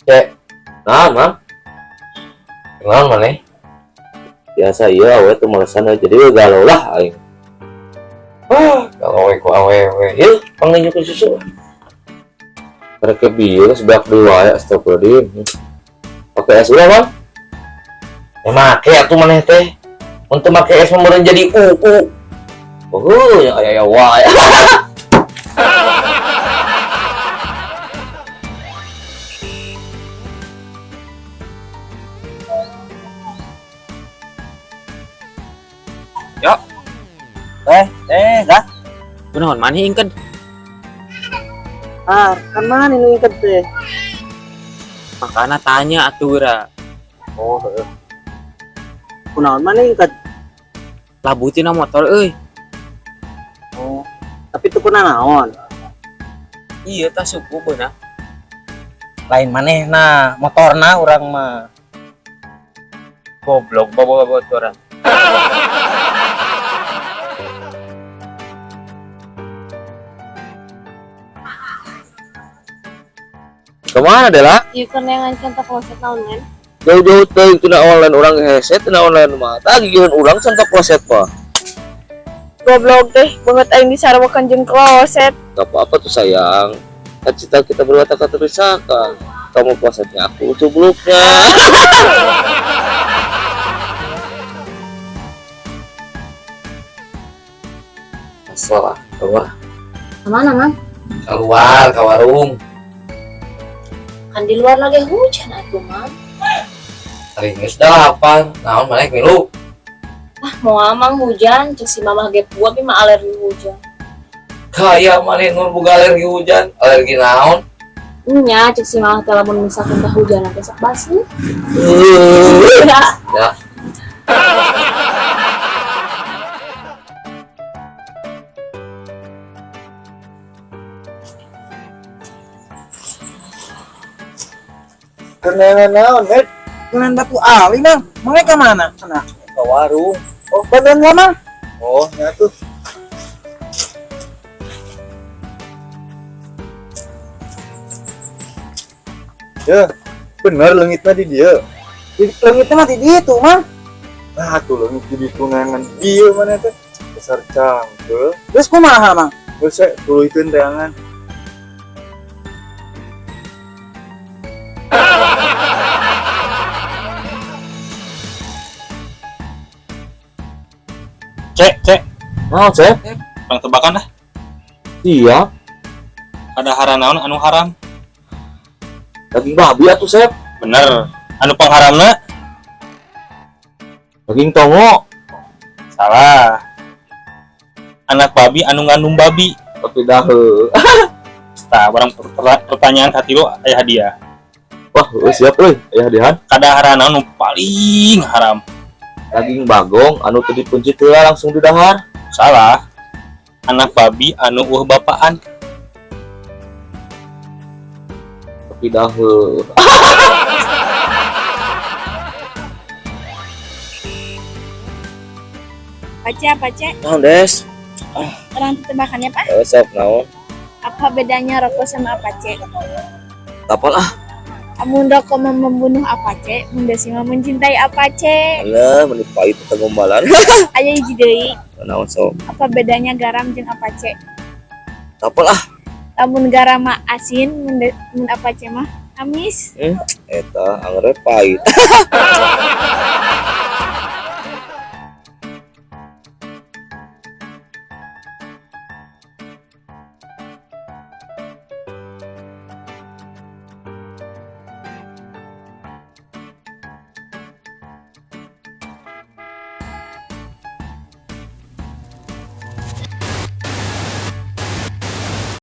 Cek, Nah, Mang. Naon maneh? Biasa iya awe tuh malesan we, jadi we galau lah aing. Wah, galau we ku awewe. Yeuh, pangnginjukeun susu. Mereka bieu geus beak deui wae, astagfirullahaladzim. Pakai es ulah, Mang. Ya make atuh maneh teh. Mun teu make es mah meureun jadi UU. Oh, ya aya wae. Dah. Kunaon maneh ingkeun? Ah, kan mana nu ingkeun teh? Makana tanya atuh geura. Oh, heeh. Kunaon mana ingkeun? Labu tina motor euy. Oh, tapi tuh kunaon? Iya tah suku beunah. Lain manehna, motorna urang mah. Goblok bawa motoran. Kemana Dela? Ieu keur neangan contoh kloset naon men? Jauh-jauh teuing tina online urang heset tina online mah. Tah gigireun urang contoh kloset mah. Goblok teh, banget aing disarwakeun jeung kloset. Gak apa-apa tuh sayang. Kan cinta kita berdua tak terpisahkan. Kamu klosetnya, aku cubluknya. Masalah, keluar. Kemana, Mang? Keluar ke warung. Kan di luar lagi hujan atuh, Mang. Hari geus 8, naon maneh milu? Ah, moal Mang hujan, cek si mamah ge buat mah alergi hujan. Kaya maneh nu boga alergi hujan, alergi naon? Nya, cek si mamah teh lamun misalkan teh hujan teh sok basuh. Ya. Ya. Kenalan naon, Med? Kenalan batu ali, Mang. Mang ka mana? Kana Ke warung. Oh, bantuan gua, Mang. Oh, nya tuh. Ya, bener leungitna di dieu. Leungitna mah di ditu, Mang. Nah, tuh leungit di ditu ngangan dieu mana teh. Besar cangkeul. Terus kumaha, Mang? Geus we tuluikeun teangan. Cek, cek, Naon, Cep? bang tebakan lah. Iya, Ada haram naon anu haram. daging babi atuh, Sep. Bener. Anu pangharamna Daging tongo. salah. Anak babi anu ngandung babi. Tapi daheu. Tah, barang pertanyaan katilu aya hadiah. Wah, euy, siap euy, aya hadiahan. Kadaharan naon nu paling haram? Daging bagong anu teu dipencit heula langsung didahar. Salah. Anak babi anu eueuh bapaan. Tapi daheu. Pace, pace, Naon, Des? orang tebakannya pak. Eh, sok naon? Apa bedanya rokok sama Apache? Tapal ah. Amun rokok mah membunuh Apache, mun desi mah mencintai Apache. Alah, meni pahit teh gombalan. Aya hiji deui, Naon sok? apa bedanya garam jeung Apache? Tapal ah. Lamun garam mah asin, mun Apache mah amis. Eta angger pahit.